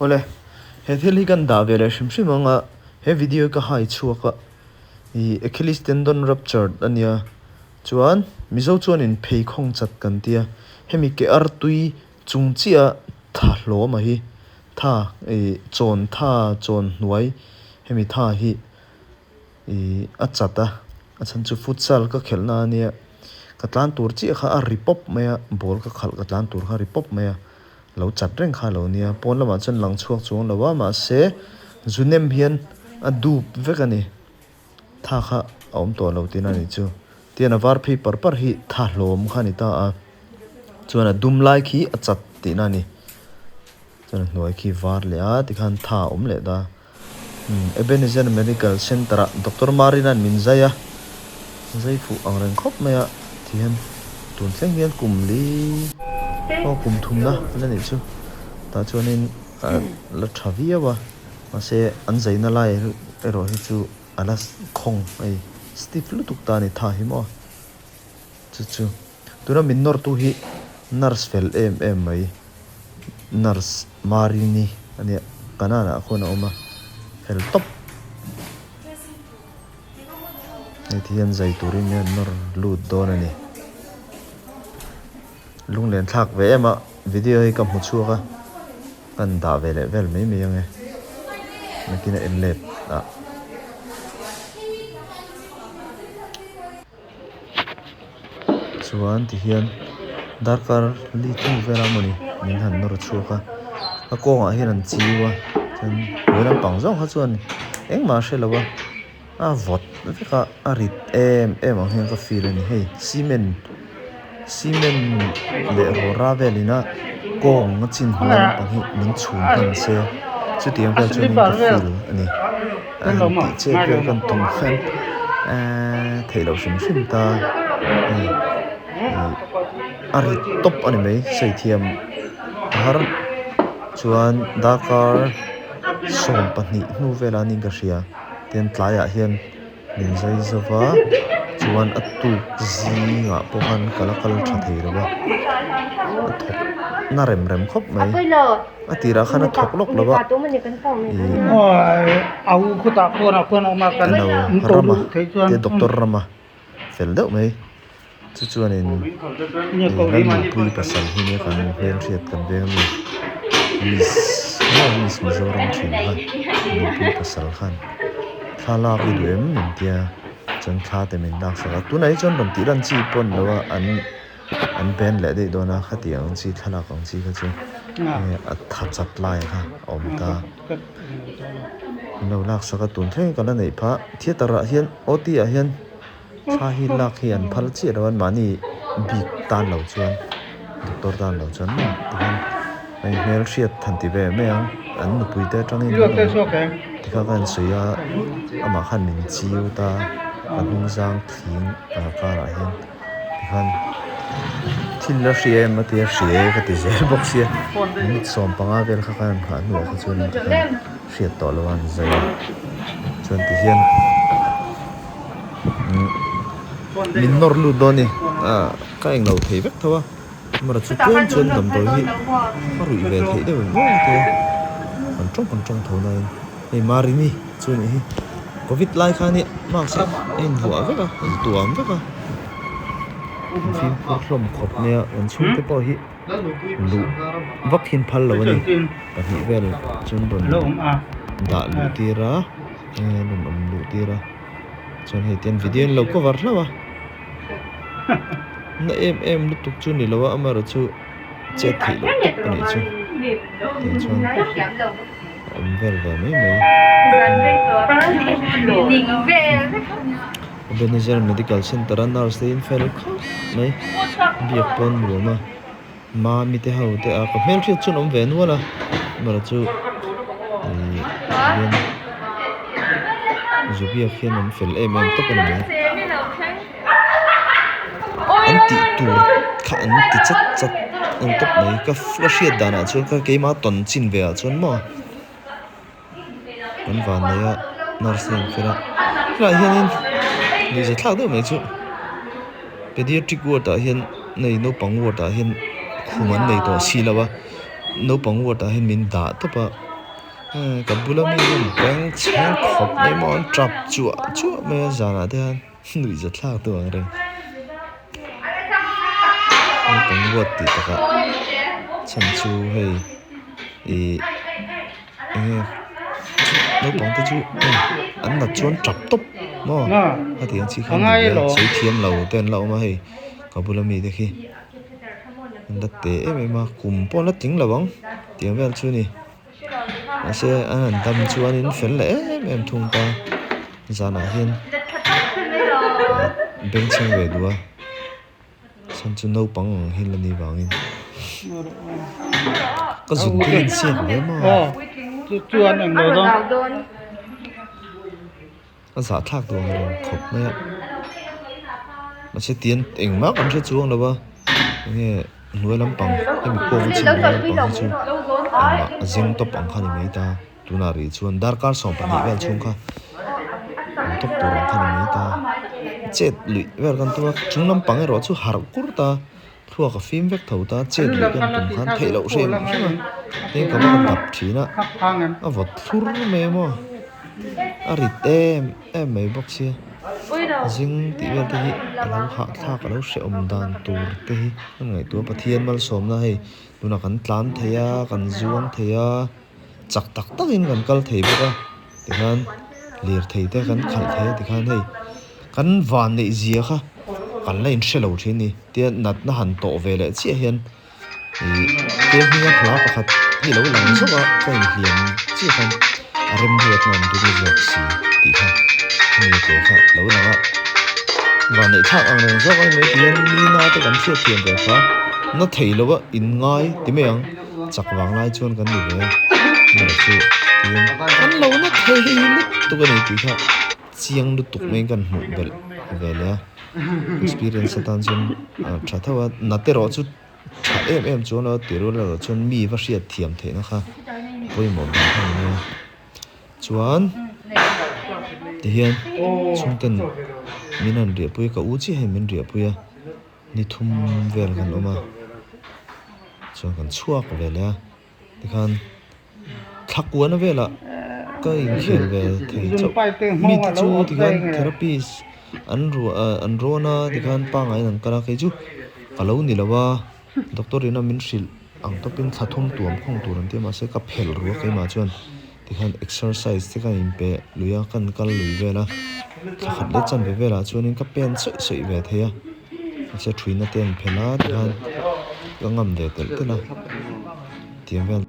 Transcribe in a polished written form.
Awle, he thil hi kan dah ve leh hrim hrim ang a, he video hi ka hai chhuak a, ih Achilles tendon ruptured a nia, chuan Mizo chuanin pheikhawng chat kan tia, hemi ke ar tui chung chiah tha hlawm a hi, tha ih chawn tha chawn hnuai hemi tha hi ih a chat a, a chhan chu futsal ka khelh na ania, ka tlan tur chiah kha a ri pawp mai a, ball ka khalh ka tlan tur kha a ri pawp mai a. Lo chat reng kha lo nia, pawn lamah chuan lang chhuak chuang lo a, mahse zu nem hian a dup vek a ni, tha kha a awm tawh lo tihna a nih chu. Tihian a var phei par par hi tha hlawm kha a ni ta a, chuan a dum lai khi a chat tihna a ni, chuan a hnuai khi var leh a tikhan tha a awm leh ta. Ebenezer Medical Centre ah Doctor Marina'n min zai a, zai fuh ang reng khawp mai a tihian tun thleng hian kum li aw kum thumna la nih chu tah chuanin la tha viau a mahse an zaina lai erawh hi chu a la khawng hei stiff lutuk ta a ni tha hi maw chu chu tuna min nawrtu hi nurse fel em em mai. Nurse Marini a nia kanan ah khuan a awm a fel tawp hei ti hian zai turin hian nawr lut dawn a ni lunglen thlak ve em a video hi ka hmu chhuak a ka han dah ve leh vel mai mai ang e nakin a en let ah. Chuan tihian darkar li hnu vel a mawni min han nawr chhuak a a kawngah hian an chiu a chuan hnuai lampang zawng kha chuan engmah a hre lo a a vawt vek a a rit em em ang hian ka feel a ni hei cement cement leh rawra velin a kawng a chin hnuai lampang hi min chhun hman se chutiang vel chuanin ka feel a ni. A han tih chet vel kan tum hian eee theih loh hrim hrim ta hei ih a rit tawp a ni mai saithiam a har chuan darkar 12 hnu velah a niin ka hria tin tlaiah hian min zai zo va chuan a tuk zingah pawh khan ka la kal tha thei lo va a thawk na rem rem khawp mai. A tirah khan a thawk lawk lo a, ih alo Rama tia doctor Rama fel deuh mai chu chuanin ih Lalnupui pasal hi nia kan hmelhriat kan veng ami miss maw miss Mizoram thin kha nupui pasal khan thla lak i duh em min tia chuan thla te min lak sak a tunah hi chuan rawn tih lan chi pawh a ni lo a an. An band leh daih dawn a khatiang ang chi thlalak ang chi kha chu a tha chat lai kha a awm ta an lo lak sak a tun thleng ka la neih phah theatre ah hian OT ah hian thla hi lak hi an phal chiah lo a mahni bik tan lo chuan doctor tan lo chuan maw tikhan hei hmelhriat han ti ve mai ang an nupui te atangin tikha khan an sawi a amah khan min chiu ta a hnung zang thling karah hian. Tikhan thil la hria em a tia hria e ka ti zel bawk sia minute 15 vel kha khan nghah hnuah kha chuan tikhan hriat tawh lo a an zai a chuan tihian min nawr lut dawn a ni ah ka englo thei vek tho a amaherawhchu chu tlem chuan damdawi hi a ruih ve theih deuh em em te kan tawng kan tawng tho nain hei Marini chu a nih hi covid lai khan hi mask hi a invuah vek a a intuam vek a. An fimkhur hlawm khawp mai a an chhungte pawh hi luh vak hi an phal lo a ni pahnih vel chuan rawn dah luh tir a rawn awm luh tir a chuan hei tian video an lo cover hlauh a na em em lutuk chu ni lo a amaherawhchu chet theih loh tawp a nih chu tiang chuan a awm vel ve mai mai. Ebenezer Medical Centre a nurse te in fel khawp mai biak pawn nuam a mami te ho te a ka hmelhriat chuan awm ve nual a amaherawh chu ihh hian zu biak hian an fel em em tawp a ni mai an tih tur kha an ti chat chat a ni tawp mai ka hriat danah chuan ka keimah tawn chin ve ah chuan maw. Kan van nei a nurse hi an fel a helaiah hianin nuihza thlak deuh mai chu pediatric ward ah hian nei naupang ward ah hian khum an nei tawh si lo a naupang ward ah hian min dah tawp a. Ka bula mi hian beng chheng khawp mai maw an tap chuah chuah mai a zanah te hian nuihza thlak deuh ang reng. Naupang ruat tih takah chhan chu hei ih eng nge naupang te chu hei an nat chuan tap tawp maw a tih ang chi kha a ni ve a sawi thiam lo te an la awm a hei ka bula mi te khi an la teh em em a kum pawh an la tling lo ang tiang vel chu a ni. Mahse an han dam chuanin fel leh em em thung ta zanah hian bengchheng ve duh a chhan chu naupang ang hi la ni vangin ka zun te hian siak ve maw a zahthlak duh ang reng khawp mai a mahse tian engmah kan hre chuang lo va enge hnuai lampang hemi kawng a chhim hnuai lampang hi chu engmah a zeng tawp ang kha a ni mai ta tunah rih chuan darkar 12 vel chhung kha an tawp tur ang kha a ni mai ta chet luih vel kan tum a chung lampang erawh chu harh kur ta thluak a fim vek tho ta chet luih kan tum khan theih loh hrem hrem a tin ka va ka dap thin a a vawt thlur mai maw a rit em em mai bawk sia zing tih vel te hi a lo hahthlak a lo hrehawm dan tur te hi kan ngaihtuah a Pathian malsawmna hei tunah kan tlan thei a kan zuang thei a chak tak takin kan kal thei bawk a tikhan lirthei te kan khalh thei a tikhan hei kan van neih zia kha kan la inhre lo thin a ni tia natna han tawh ve leh chiah hian ih tlem hminga hla pakhat hi lo lang zawk a ka inhliam chiah khan a remruatna an ring zawk si tih kha hemi te kha lo lang a van neih thlak ang reng zawk a ni mai tihian mi na te kan hriat thiam ve kha na thei lo a inngai ti mai ang. Chak vang lai chuan kan ni ve a, amaherawh chu tiin kan lo na thei lutuk a ni tih kha chiang lutuk maiin kan hmuh belh ve leh a, experience atan chuan tha tho a, nat erawh chu tha em em chuan lo ti rual erawh chuan mi va hriat thiam theihna kha pawimawh ber kha a ni mai a, chuan tihian chhungten min han riahpui a, ka u chiah hian min riahpui a. Ni thum vel kan awm a chuan kan chhuak ve leh a tikhan thla kuana velah ka inkhel ve thei chauh mi te chu tikhan therapist an ruah ah an rawn a tikhan pangaiin an kal a kei chu ka lo ni lo a doctor in a min hrilh ang tawpin thla thum tuam khawng tur an ti a mahse ka phelh ru a keimah chuan tikhan exercise te ka inpe lui a kan kal lui vel a thla khat leh chanve velah chuanin ka pen sawi sawi ve thei a mahse thuina te an phelh a tikhan ka ngam ve telh telh a tiang vel.